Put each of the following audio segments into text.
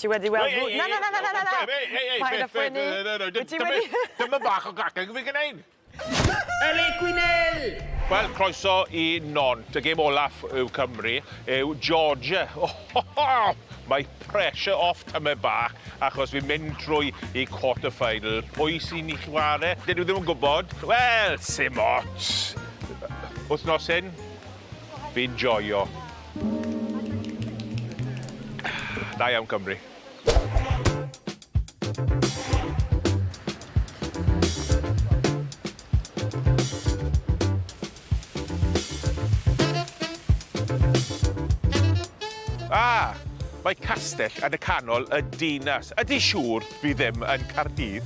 Ti wedi weld... Na, na, na, na, na, na! Paid â phoeni. Wyt ti wedi... Dyma bach o gacen fi'n gwneud. Eli Gwynel! Wel, croeso i Nantes. Y gêm olaf yw Cymru, yw Georgia. Oh, ho, ho! Mae pressure off tymed bach, achos fi'n mynd trwy i quarter final. Pwy sy'n i chwarae? Dyn nhw ddim yn gwybod. Wel, sim ots. Wythnos hyn, fi'n joio. Da iawn, Cymru. Ah, mae castell yn y canol y dinas. Ydy siŵr fi ddim yn Caerdydd?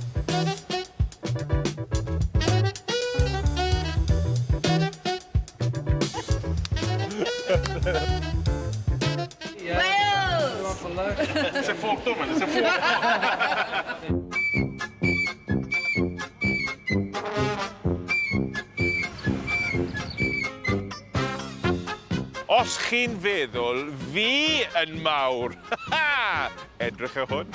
Wales! It's a photo, man. It's a photo. Os chi'n feddwl fi yn mawr, edrych ar hwn.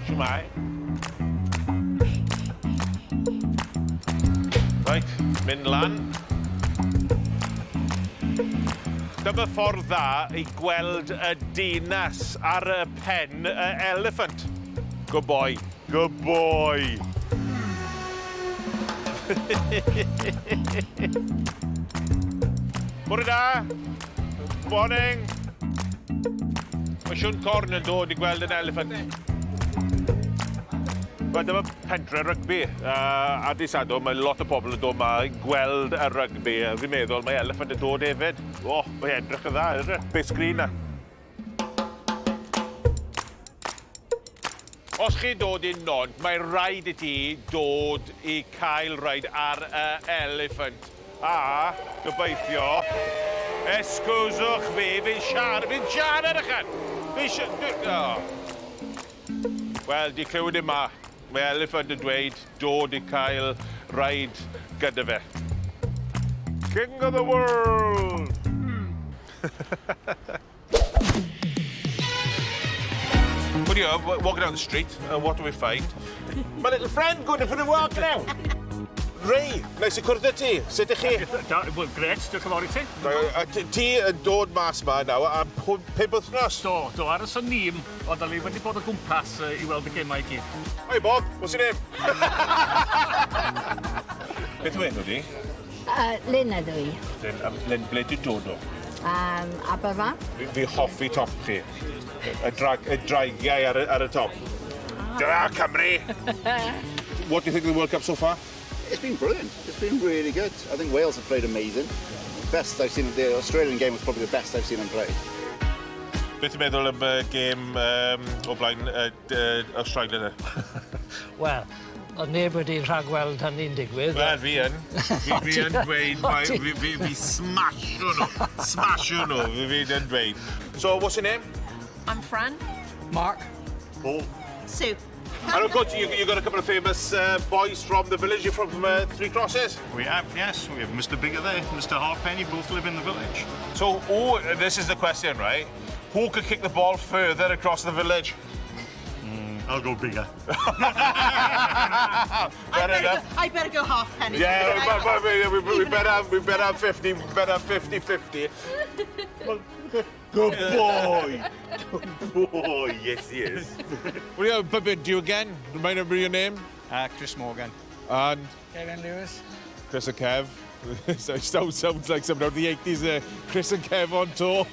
Shwmae? Reit, mynd lan. Dyma ffordd dda i gweld y dinas ar y pen y elephant. Good boy. Good boy. Bore da. Morning. Mae Siôn Corn yn dod i gweld yn elephant. Wel, dyma pentre rygbi. Uh, ar dydd Sadwrn, mae lot o bobl yn dod ma i gweld y rygbi. Fi'n meddwl mae elephant yn dod hefyd. O, oh, mae edrych yn dda, edrych. Big screen na. Os chi'n dod i Nantes, mae rhaid i ti dod i cael ride ar y elephant. A, gobeithio, esguswch fi, fi'n siarad, fi'n siarad ychan! Fi'n siarad... Oh. Wel, di clywed i ma. Mae elephant yn dweud dod i cael ride gyda fe. King of the world! What do you walking down the street, and what do we find? My little friend going for a walk now. Ray, nice i cwrdd â ti. Sut ych chi? Da, wel, gret, diolch yn fawr i ti. A ti yn dod mas ma nawr am pump wythnos? Do, do, aros yn Nîm, ond da ni wedi bod o gwmpas i weld y gemau i gyd. Hi Bob, what's your name? Beth yw enw di? Lyn ydw i. Lyn, a Lyn, ble ti'n dod o? Aberfan. Fi, fi hoffi top chi. Y, drag, y draigiau ar, ar y top. Ah. Dyna Cymru! What do you think of the World Cup so far? It's been brilliant. It's been really good. I think Wales have played amazing. Best I've seen, the Australian game was probably the best I've seen them play. Beth ti'n meddwl am y gêm um, o blaen uh, uh, Australia? Wel, Oedd neb wedi rhagweld hynny'n digwydd. Wel, fi yn. Fi, fi yn dweud, mae, fi, fi, fi smasho nhw. Smasho nhw, fi, fi yn dweud. So, what's your name? I'm Fran. Mark. Paul. Sue. And of course, you, you got a couple of famous boys from the village. You're from Three Crosses. We have, yes. We have Mr Bigger there, Mr Halfpenny, both live in the village. So, who, this is the question, right? Who could kick the ball further across the village? I'll go bigger. Fair I better enough. Go, I better go half penny. Yeah, but, but, we, we, better have, we better have 50, we better have 50 50. Good boy. Good boy. Yes, he is. Well, yeah, bump into you again. Remind everybody your name. Chris Morgan. And? Kevin Lewis. Chris and Kev. so it sounds like someone out of the 80s there. Chris and Kev on tour.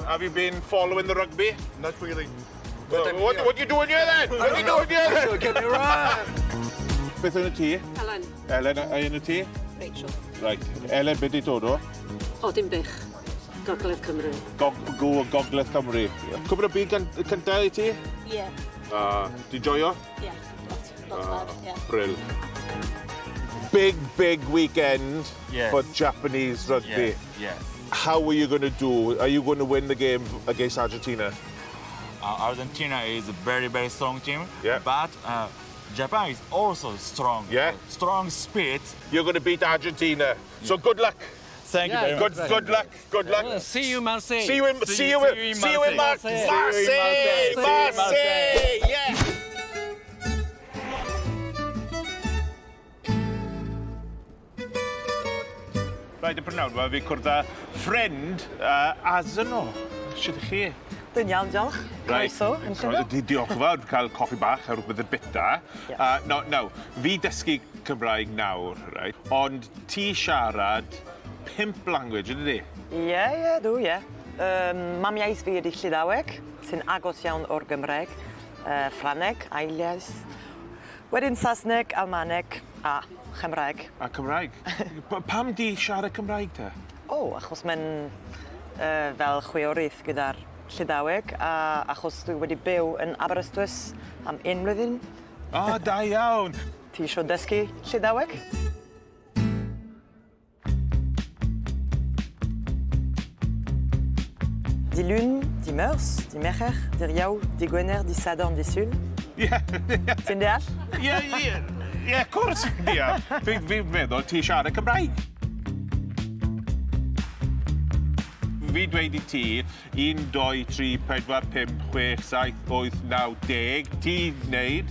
Have you been following the rugby? Not really. Well, what are you doing here then? What are you doing here then? Get me right. Beth yn y tŷ? Helen. Elen, a yn y tŷ? Rachel. Right. Elen, beth di dod o? O, Dinbych. Gogledd Cymru. Gog, go, Gogledd Cymru. Cwpl o byd cyntaf i ti? Ie. Yeah. Di joio? Ie. Yeah. Lot, lot fawr, ie. Brill. Big, big weekend yes. for Japanese rugby. Yes, yes. How are you going to do? Are you going to win the game against Argentina? Argentina is a very, very strong team. Yeah. But Japan is also strong. Yeah. Strong speed. You're going to beat Argentina. So good luck. Thank you very Good, much. good luck. Good luck. See you, Marseille. See you in, see you in, see you in Marseille. Marseille. Marseille. Yeah. Rhaid y prynawn yma, fi cwrdd â ffrind Asno. Shwt ych chi? Dwi'n iawn, diolch. Croeso, yn Llundain. Diolch yn fawr, cael coffi bach a rhywbeth y bita. No, no, fi dysgu Cymraeg nawr, right? Ond ti siarad pump language, ydy di? Ie, ie, dw, ie. Mamiaith fi ydy Llydaweg, sy'n agos iawn o'r Gymraeg, Ffrangeg, ail iaith. Wedyn Saesneg, Almaneg a Chymraeg. A Cymraeg. Pam di siarad Cymraeg te? O, achos mae'n fel chwiorydd gyda'r Llydaweg, a achos dwi wedi byw yn Aberystwyth am un mlwyddyn. O, da iawn. Ti isio dysgu Llydaweg? Dilun, dimeurzh, dimerc'her, diriaou, digwener, disadorn, disul. Ie. Ti'n deall? Ie, ie. Ie, cwrs. Ie. Fi'n meddwl ti siarad Cymraeg. Fi dweud i ti 1, 2, 3, 4, 5, 6, 7, 8, 9, 10. Ti wneud?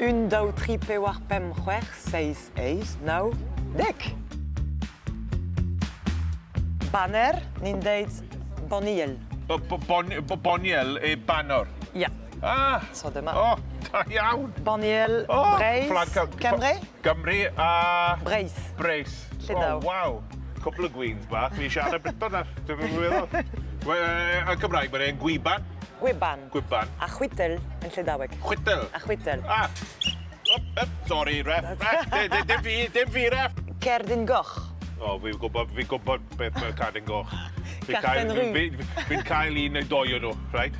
1, 2, 3, 4, 5, 6, 7, 8, 9, 10. Banner, ni'n deud boniel. Boniel e banor. Ia. Ah. So dyma. O, da iawn. Boniel, O, Breis, flag Cymru. Gymru a... Breis. Breis. Llydaw. O, waw. Cwpl o gweens bach, fi siarad Briton na. Dwi'n meddwl. Wel, yn Cymraeg, mae'n e'n gwiban. Gwiban. Gwiban. A chwitel yn Llydaweg. Chwitel. A chwitel. Ah. Op, op, sorry, ref. Ref, dim fi, dim fi, ref. Cerdyn goch. O, fi'n gwybod, fi'n gwybod beth mae cerdyn goch. Fi'n Carden cael- ru. Fi'n cael un neu doi o nhw, right?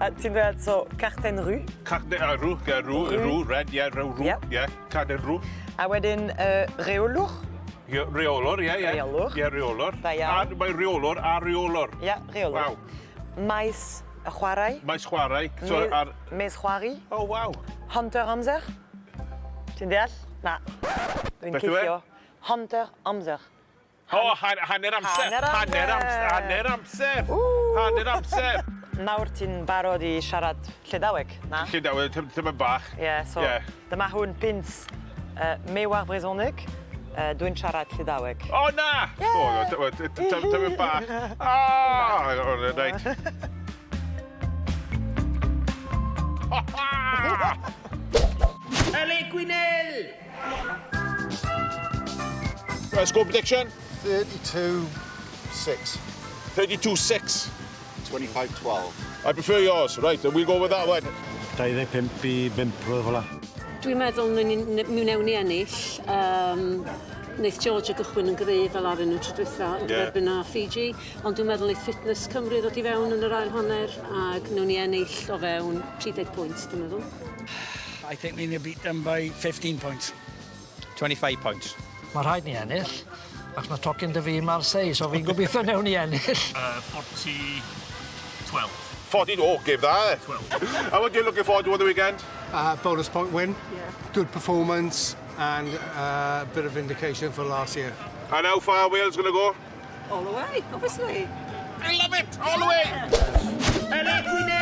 A ti'n dweud, so, carten ru. Carden, ru, ru, Ru. ru, red, ie, ru, ru, Ie. ie, carden ru. A wedyn, reolwr. Ie, reolwr, ie, ie. Reolwr. Ie, reolwr. Da iawn. A mae reolwr a reolwr. Ie, reolwr. Waw. Maes y chwarae. Maes chwarae. So, ar... Maes chwarae. Oh, waw. Hanter amser. Ti'n deall? Na. Dwi'n Beth yw e? cuddio. Hanter amser. O, hanner amser. Hanner Hanner amser. amser. Hanner amser. Hanner amser. Nawr ti'n barod i siarad Llydaweg, na? Llydaweg, tym bach. Ie, yeah, so Ie. dyma hwn pins me war brezhoneg, dwi'n siarad Llydaweg. O, na! O, tym bach. Ah, o, reit. Allez, Gwynel! Score prediction? 32-6. 32-6. 25-12. I prefer yours. Right, and we'll go with that one. 25 i 5, rhywbeth fel 'a. Dwi'n meddwl mi wnewn ni ennill. Wneith Georgia gychwyn yn gryf fel arfer nhw tro dwytha yn gyferbyn â Fiji, ond dwi'n meddwl wneith fitness Cymru ddod i fewn yn yr ail hanner ac wnawn ni ennill o fewn 30 pwynt, dwi'n meddwl. I think we need to beat them by 15 points. 25 points. Mae rhaid ni ennill, ac mae tocyn dy fi yn Marseille, so fi'n gobeithio newn ni ennill. 40, 12. 40, oh, give that. 12. And what are you looking forward to on the weekend? Bonus point win, good performance, and a bit of vindication for last year. And how far Wales going to go? All the way, obviously. I love it! All the way! Allez, Gwynel!